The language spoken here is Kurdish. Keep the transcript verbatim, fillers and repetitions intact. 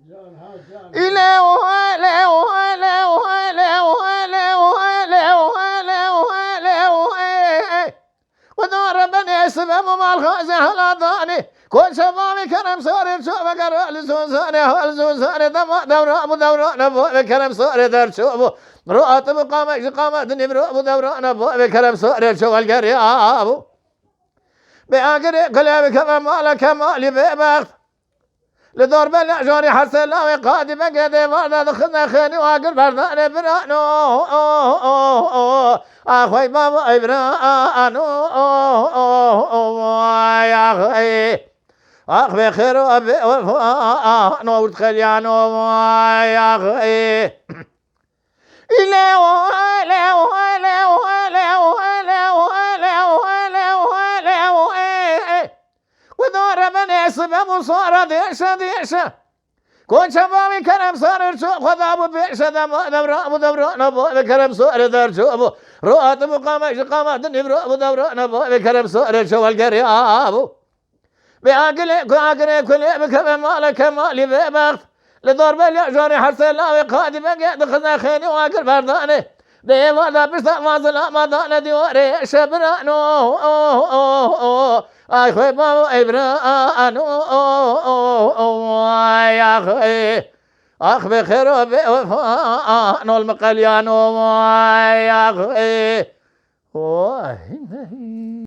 Île oy, le oy, le oy, le oy, le oy, le oy, le oy, le oy, le oy, ey, ey. Xweda Rebbe nêsibem û malxwazê hela danê. Koça bavê kerem sarê ço vegera li zozanê, hal zozanê dema dewra bû, dewra nebû, ve kerem sarê derço bû. Ro atibû qamek ji qama dinî, ro bû dewra nebû, ve kerem sarê ço welgerê a bû. Bê agirê kulê bikeve mala kemalî bêbext. Li dor bela jorî herse lawê qadî bengê dêvar de dixine xênî û agir berdane birano. Axwey bavo ey birano. Ay axwey. Ax bê xêro bê wefa no û xelyano. Ay axwey. Île o, île o, île o, île o, île o, île o, île o, île o, ey, ey. Xweda Rebbe nêsibem û sara dêşe, dêşe. Koça bavê kerem sarê ço Xweda bû pêşe dema dewra bû, dewra nebû, ve kerem sarê derço bû. Ro atibû qamek ji qama dinî, ro bû dewra nebû, ve kerem sarê ço welgerê a bû. Bê agilê ku agirê kulê bikeve mala kemalî bêbext. Li dor bela jorî herse lawê qadî bengê dixine xênî û agir berdane. Bê êva de pişta vazilama dane dîwarê şebirano. Ay xwê bavo ey birano. Ay axwê. Ax bê xêro bê wefa nol miqelyano. Ay axwê. Oy.